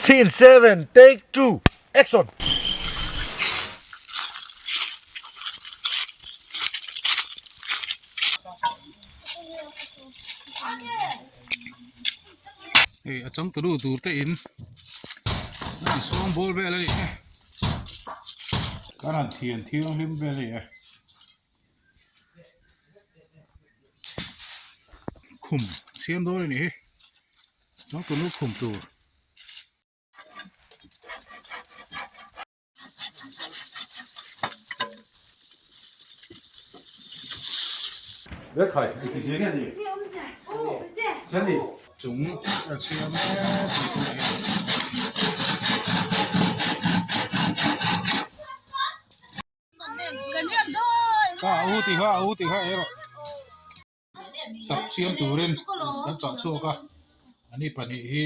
Scene 7 take 2 action. Hei a changtunu tur te in an sawm bawl vel a ni e kan han thian thianghlim vel a ni e khum siam dawn a ni hi changtunu khum tur. Chung a siam mek tih tur a ni. Kha a u tih kha a u tih kha ei rawh. Tap siam turin kan chah chhuak a, ani pahnih hi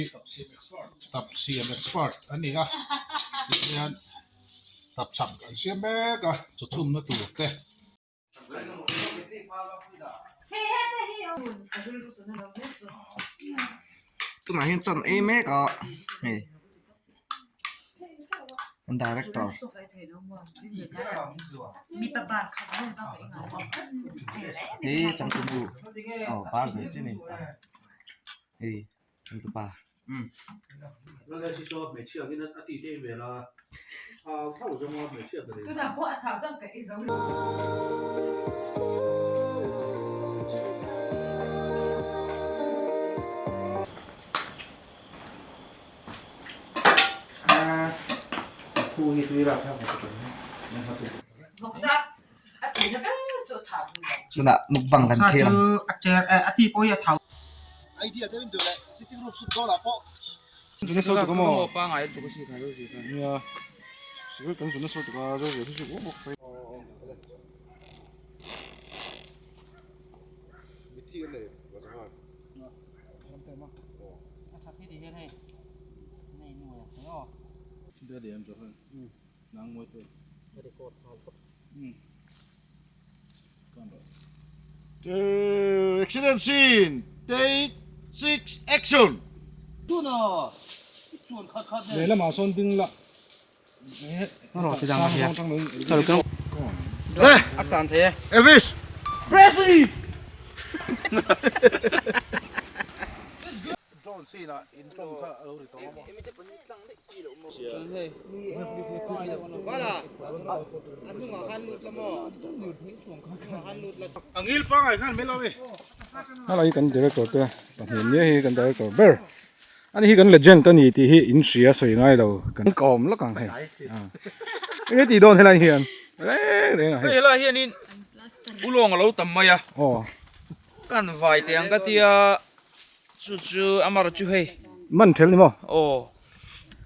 tap siam expert an ni a, tihian tap chak an siam mek a chaw chhumna tur te. Tunah hian chuan ei mek a hei. Director hi changtunu aw bar zui chi ni hei changtupa. Chunah mukbang kan thlir ang. Accident scene take 6 action. Lehlamah sawn ding la. Elvis. Presley. Drone scene ah in tawng kha a lo ri tawh a maw? A ngil pangai khan mai lo e. Helai kan director te pahnih nia hi kan director ber ani hi kan legend a ni tih hi in hria sawi ngai lo kan kawm lawk ang hei enge tih dawn helai hian reng reng a hei. Helai hianin ulawng a lo tam mai a. Aw. Kan vai teh ang ka tia. Chu chu amar chu hei. Man ṭhel ni maw? Aw,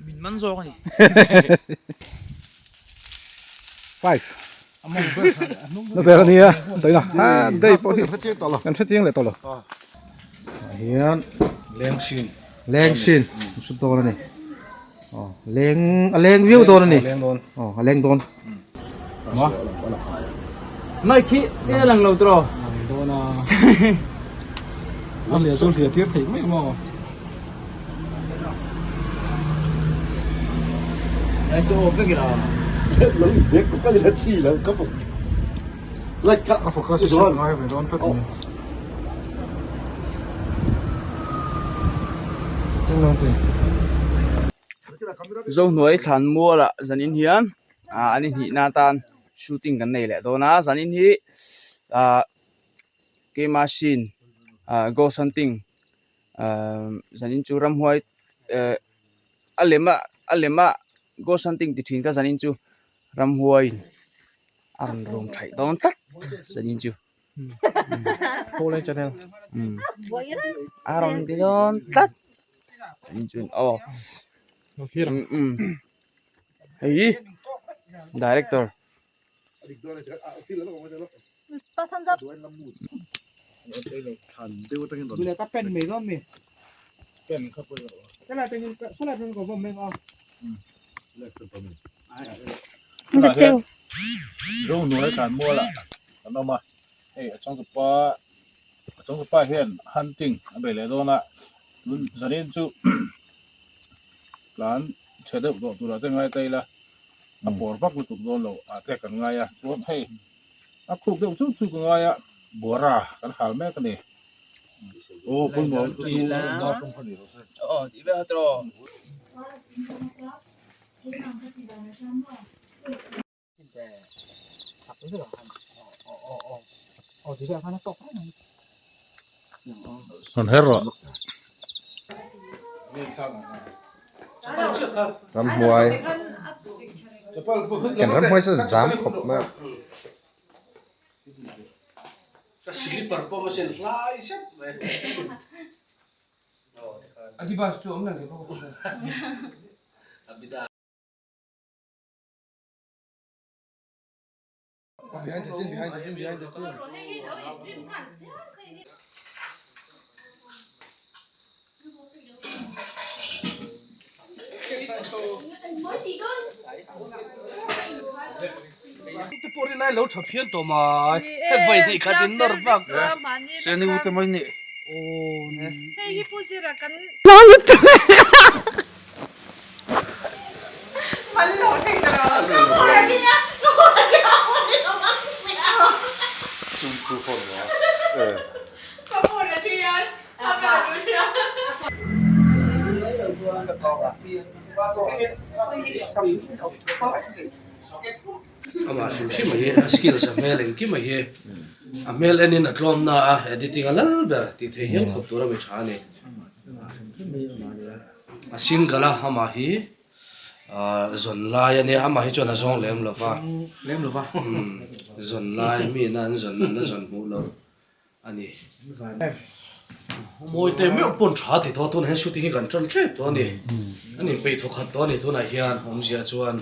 min man zawk a ni. Five. Na vel a nia, taina ha dei pawh hi kan hre chiang leh tawh lo. Ah hian leng sin. Leng sin su dawn a ni. Aw leng a leng viau dawn a ni. Leng dawn. Aw a leng dawn. Maw? Mai khi te lang lo tro. Lang dawn a. A hliah chu hliah tir theih mai maw? Ai chu off vek ila. Lo in dek ko ka la chi lo ka fok. Like ka a focus chu ngai ve dawn tlat ni. Cheng dawn te. Zohnuai thlan mualah zanin hian ah an inhnihna atan shooting kan nei leh dawn a zanin hi ah keima scene ah ghost hunting ah zanin chu ramhuai eh a lem a a lem a ghost hunting ti thin kha zanin chu ramhuai in a rawn rawm thaih dawn tlat zanin chu. A rawn ti dawn tlat aw hei director. Zohnuai kan mual ah kan awm a hei a changtupa a changtupa hian hunting a bei leh dawn a tun zanin chu Tlan chhe deuh tawh turah te ngai ta ila a pawr vak lutuk dawn lo ah te kan ngai a, chuan hei a khuk deuh chu chu ka ngai a, buara kan hal mek a ni. Aw pawimawh Rawn her rawh. Ramhnuai kan ramhnuai chu zam khawp mai a. Behind the scene, behind the scene, behind the scene. Amah hrim hrim a hi a skills a hmel engkim a hi a hmel enin a tlawm na a editing a lal ber tih theih hial khawp tur a mi tha a ni. A single a amah hi ahh zawn lai a nia amah hi chuan a zawng lem lo va lem lo va umm zawn lai mi ina an zawn an la zawn hmuh loh a ni mawi te meuh pawn tha ti tawh tunah hian shooting hi kan tan tep tawh a ni an inpeih thawk khat tawh a ni tunah hian awmzia chuan.